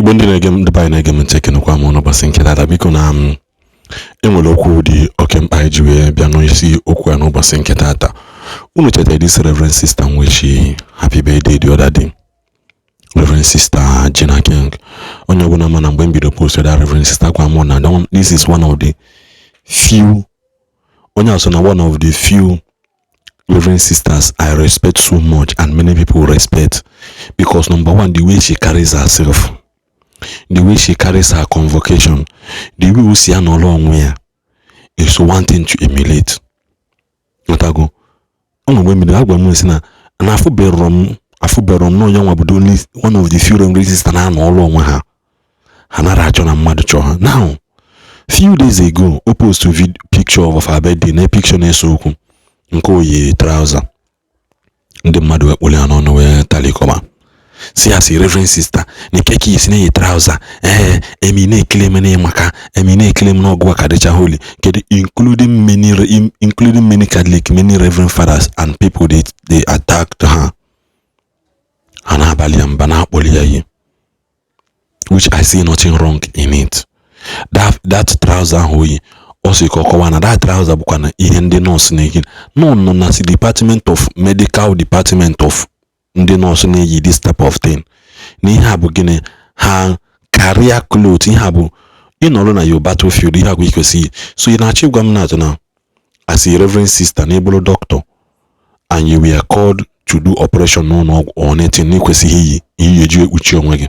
Igbo ndị na-ege m, ndị be anyị na-ege m ntị, ekenekwa m n'ụbọchị nke tata. Biko, na m enwere okwu dị oke mkpa iji wee bịa n'isi okwu a n'ụbọchị nke tata. Unu chetara this Reverend Sister nwechi happy birthday the other day, Reverend Sister Gina King. Onye ọbụla ma na mgbe m bido post that Reverend Sister, gwa m na this is one of the few, onye ọzọ na one of the few Reverend Sisters I respect so much and many people respect, because number one, the way she carries herself, the way she carries her convocation, the way o si anọrọ onwe ya is one thing to emulate. Nghọtago? Ọ mgbe mmiri agwa m sị na afụbero m na onye nwa bụ the only one of the few Reverend Sister na-anọ ọrụ onwe ha, ha nara achọ na mmadụ chọọ ha. Now, few days ago, o post vid picture of her birthday na picture na-ese okwu nke oyi trouser. Ndị mmadụ wee kpụrụ ya n'ọnụ, wee talikọba, si ya si Reverend Sister na nke ka isi na-eyi trouser. Ee, emi na-ekele m na maka emi na-ekele m n'ọgụ ka dịcha holy. Kedu, including many Catholic, many reverend fathers and people, they attacked her. Ha na-abalị ya mba, na-akpọli ya iyi, which I see nothing wrong in it. That trouser ahụ oyi, ọ sị ka ọ kọwaa na that trouser bụkwa na ihe ndị nọọsụ na-eyi, nọ nọ na si department of medical, department of ndị nọọsụ na-eyi this type of thing. Na ihe a bụ gịnị ha career cloth. Ihe a bụ ịnọrọ na your battlefield, ihe a bụ ikwesị. So ị na-achọ ịgwa m na atụ na as a Reverend Sister na ịbụrụ doctor and you were called to do operation n'ụlọ ọgwụ or anything, na ịkwesịghị iyi ihe eji ekpuchi onwe gị?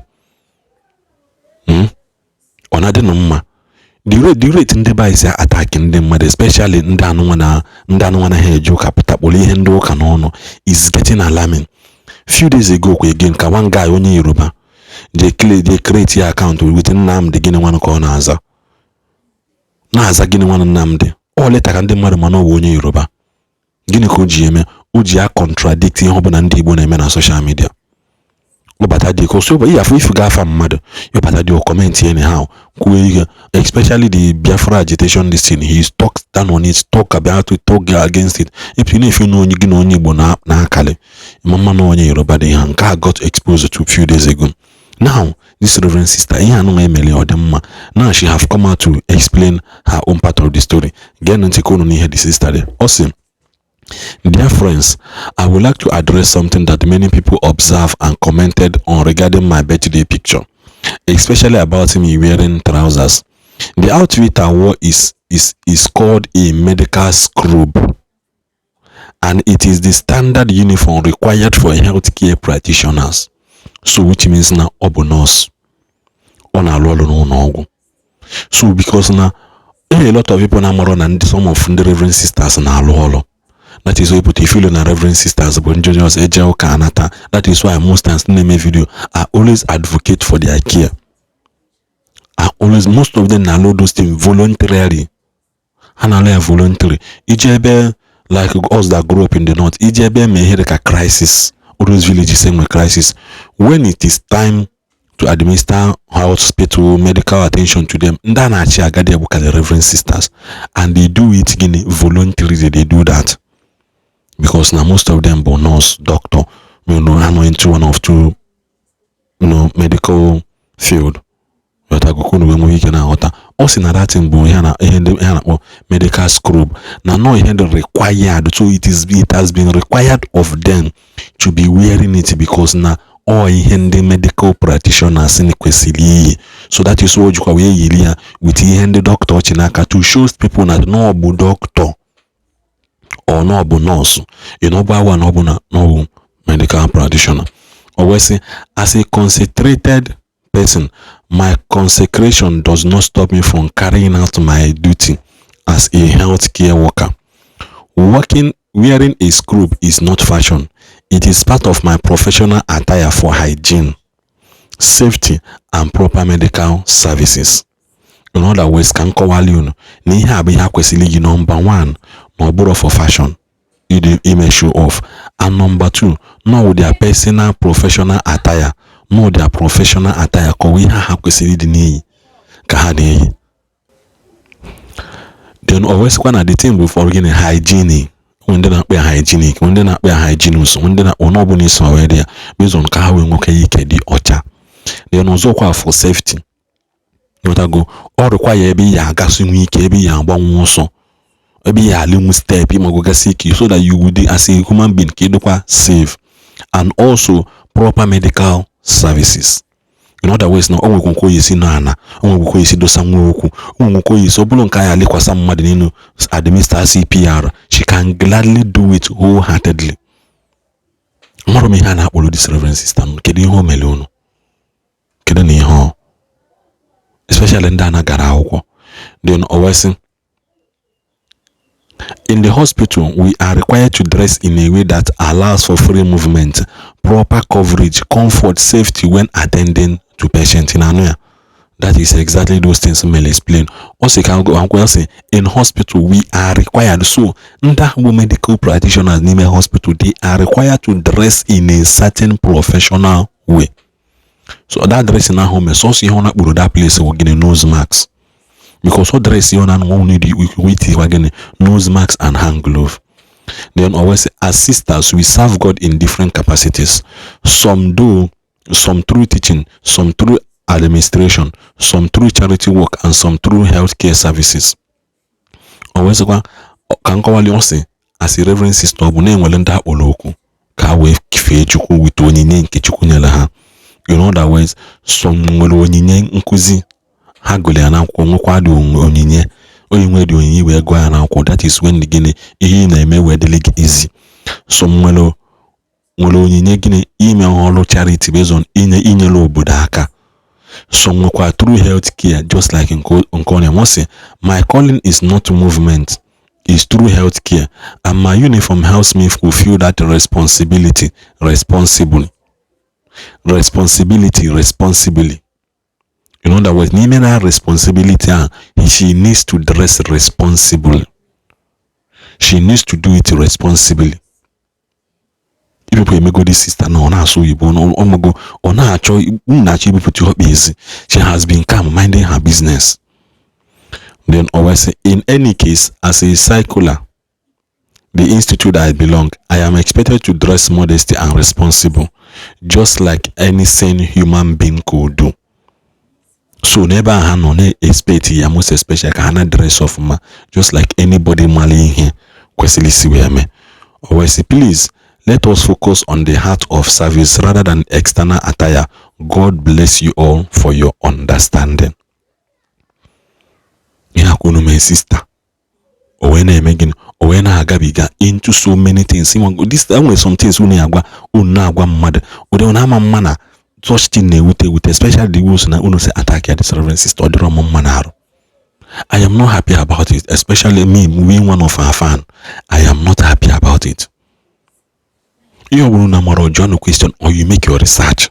Ọ na-adị nụ mma? The rate ndị be anyị si attack ndị mmadụ, especially ndị anụnwa na ndị anụnwa na ha eje ụka, pụta kpọrọ ihe ndị ụka n'ọnụ, is getting alarming. Few days ago kwa again, ka one guy onye Yoruba je create ya account with Nnamdi gịnị nwanụ ka ọ na-aza, na-aza gịnị nwanụ Nnamdi. Ọ leta ka ndị mmadụ mana ọ bụ onye Yoruba. Gịnị ka o ji eme? O ji ya contradict ihe ọbụla ndị Igbo na-eme na social media. Ụbata dị ka osi ihe afọ ifu ga-afa mmadụ, ịbata dị comment anyhow, kwuo ihe, especially the Biafra agitation. This thing he talk down on it, talk about it, talk against it. If you na-efe na onye gị na onye Igbo na-akali mama na onye Yoruba dị ha nke a got exposed to few days ago. Now this Reverend Sister, ihe anụnwa emere ọ dị mma. Now she have come out to explain her own part of the story. Gee ntị ka unu n'ihe the sister dị. Ọ sị, "Dear friends, I would like to address something that many people observed and commented on regarding my birthday picture, especially about me wearing trousers. The outfit I wore is called a medical scrub, and it is the standard uniform required for healthcare practitioners." So which means na ọ bụ nurse, ọ na-alụ ọrụ n'ụlọ ọgwụ. So because na a lot of people na-amarọ na ndị some of ndị Reverend Sisters na-alụ ọrụ. That is why put ifilu na Reverend Sisters bụ ndị ọzọ eje ụka anata. That is why most times na-eme video, I always advocate for their care. I always, most of them na-alụ those things voluntarily. Ha na-alụ ya voluntary. Ije ebe like us that grew up in the north, ije ebe eme ihe dịka crisis, all those villages enwe crisis, when it is time to administer hospital medical attention to them, ndị a na-achị agadi bụ ka the Reverend Sisters, and they do it gịnị? Voluntarily. They do that because na most of them bụ nurse, doctor, anọ into one of two medical field. Ghọtagokwu wee nwee ike na-aghọta. Ọ sị na that thing bụ ihe na ihe ndị ihe na-akpọ medical scrub, na nọ ihe dị required. So it has been required of them to be wearing it because na ọ ihe ndị medical practitioners kwesịrị iyi. So that is why o jikwa wee yiri ya with ihe ndị dọkịta ọchị n'aka, to show people na na ọ bụ dọkịta or na ọ bụ nọọsụ, ị na ọ bụ awa na ọ bụ na ọ bụ medical practitioner. O wee sị, "As a consecrated person, my consecration does not stop me from carrying out my duty as a healthcare worker. Working wearing a scrub is not fashion. It is part of my professional attire for hygiene, safety and proper medical services." In other words, ka m kọwali unu na ihe a bụ ihe a kwesịrị iji. Number one, na ọ bụrụ for fashion, ide ime show off, and number two, no their personal professional attire, no their professional attire, kọwa ihe ha kwesịrị ịdị n'iyi ka ha na-eyi. Then o wesịkwa na the thing bụ for gịnị? Hygiene. Nwe ndị na-akpọ ya hygienic, nwe ndị na-akpọ ya hygienist, nwe ndị na-akpọ n'ọbụla isi wee dị ya based on ka ha wee nwoke ike dị ọcha. Then ọzọkwa, for safety, ịghọtago, ọ rịkwa ya ebe ị ya agasị nwe ike, ebe ị ya agbanwe ọsọ, ebe ị ya alinwu step, ịmagogasị ike, so that you will dey as a human being ka ịdịkwa safe, and also proper medical services. In other words, na o nwekwa nke oyi si na o nwekwa oyi si dosa nwa okwu, o nwekwa oyi si ọ bụrụ nke anyị alekwasa mmadụ n'elu, administer CPR, she can gladly do it wholeheartedly. Amarụ m ihe a na-akpọrọ this reverend sister. Kedu ihe o mere unu? Kedu na ihe ọ, especially ndị a na-gara akwụkwọ? Then o wee sị, "In the hospital, we are required to dress in a way that allows for free movement, proper coverage, comfort, safety when attending to patient." In anụ ya, that is exactly those things m explain. Ọ sị ka akwụkwọ sị, in hospital we are required. So ndị ahụ bụ medical practitioners n'ime hospital, they are required to dress in a certain professional way. So that dressing ahụ mee sọsọ ihe ọ na-akpụrụ that place wụ gịnị? Nose mask, because ọ dress ihe ọ na-anụ need itikwa gịnị? Nose mask and hand glove. Then always, "As sisters, we serve God in different capacities. Some do some through teaching, some through administration, some through charity work and some through healthcare services." O wezịkwa ka nkọwali, ọ sị as a reverend sister, ọ bụ na-enwere ndị akpọrọ okwu ka ha wee fee Chukwu with onyinye nke Chukwu nyere ha. In other words, some nwere onyinye nkụzi, ha gụrụ ya n'akwụkwọ, nwekwa dị onyinye onye nwe dị onyinye wee gụọ ya n'akwụkwọ. That is when gịnị, ihe ị na-eme wee dịrị gị easy. Some nwere onyinye gịnị, ime ọrụ charity based on inye inyere obodo aka. Some nwekwa through health care, just like nke ọ na-eme. Sị, "My calling is not movement, is through health care, and my uniform helps me fulfill that responsibility responsibly." In other words, n'ime na responsibility ahụ, she needs to dress responsibly, she needs to do it responsibly. Ibipụ emegodi sister na ọ na-asụ oyibo, ọmụgo ọ na-achọ m na-achọ ibupụta ọkpa ezi. She has been calm, minding her business. Then always say, "In any case, as a secular, the institute I belong, I am expected to dress modesty and responsible, just like any sane human being could do." So n'ebe a ha nọ na-expect ya, most especially ka ha na dress ọfụma, just like anybody mara ihe kwesịrị isi wee mee. O wee sị, "Please let us focus on the heart of service rather than external attire. God bless you all for your understanding." Ihe akwunu mee sister, o wee na-eme gịnị? O wee na-agabiga into so many things. This, enwere some things unu agwa, unu na-agwa mmadụ ụdị na ama mma na such thing na-ewute ewute, especially the ones na unu say attack ya this reverend sister. Ọ dịrọ m mma na arụ. I am not happy about it, especially me being one of her fan. I am not happy about it. Ihe ọ bụrụ na mara ọjọọ no question, or you make your research.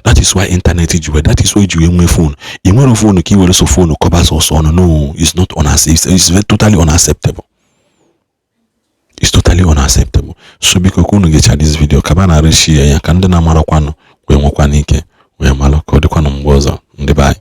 That is why internet ji wee, that is why ji wee nwee phone. Ị nwere phone ka ị were so phone kọba sọsọ ọnụ. No, it's not it's very totally unacceptable. It's totally unacceptable. So biko, ka unu gecha this video, kaba na share ya ka ndị na-amarakwanụ wee nwekwa n'ike wee malụ ka ọ dịkwanụ mgbe ọzọ. Ndị be anyị.